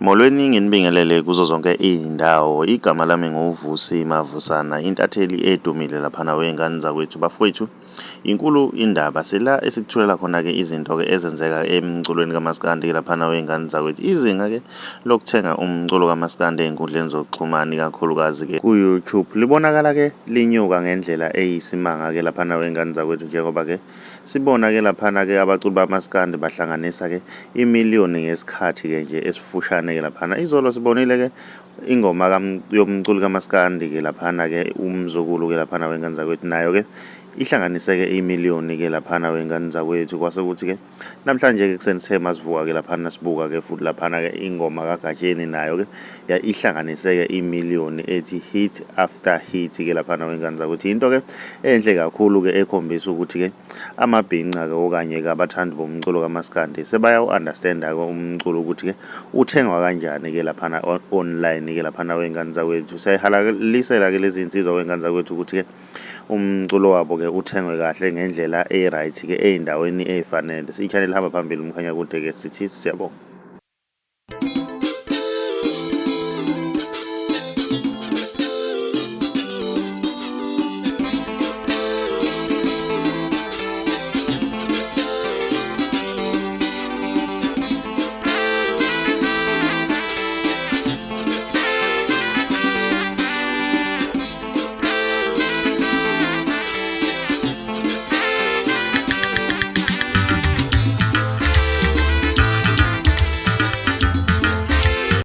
Molweni nginibingelele kuzo zonke iy'ndawo. Igama lami nguVusi Mavusana, intatheli edumile laphana wey'ngane zakwethu. Bafowethu, inkulu indaba sila esikuthulela khona-ke izinto-ke ezenzeka emculweni kamaskandi laphana wey'ngane zakwethu. Izinga-ke lokuthenga umculo kamaskandi ey'nkundleni zokuxhumana, ikakhulukazi-ke ku-YouTube, libonakala-ke linyuka ngendlela eyisimanga-ke laphana wey'ngane zakwethu, njengoba-ke sibona-ke laphana-ke abaculi bamaskandi bahlanganisa-ke imiliyoni ngesikhathi-ke nje esifushane-ke laphana. Izolo sibonile-ke ingoma yomculi kamaskandi-ke laphana-ke umzukulu-ke laphana wey'ngane zakwethu, nayo-ke ihlanganise-ke imiliyoni-ke laphana wey'ngane zakwethu. Kwasekuthi-ke namhlanje-ke kuseni sithe masivuka-ke laphana sibuka-ke futhi laphana-ke ingoma kaGatsheni nayo-ke ihlanganise-ke imiliyoni ethi hit after hit-ke laphana wey'ngane zakwethu. Into-ke enhle kakhulu-ke ekhombisa ukuthi-ke amabhinca-ke okanye-ke abathandi bomculo kamaskandi sebaya-understand-a-ke umculo ukuthi-ke uthengwa kanjani-ke laphana online-ke laphana wey'ngane zakwethu. Siyayihalalisela-ke lezi nsizwa wey'ngane zakwethu ukuthi-ke umculo wabo-ke uthengwe kahle ngendlela e-right-ke ey'ndaweni ey'fanele. I-channel hamba phambili, Mkhanyakude-ke sithi siyabonga.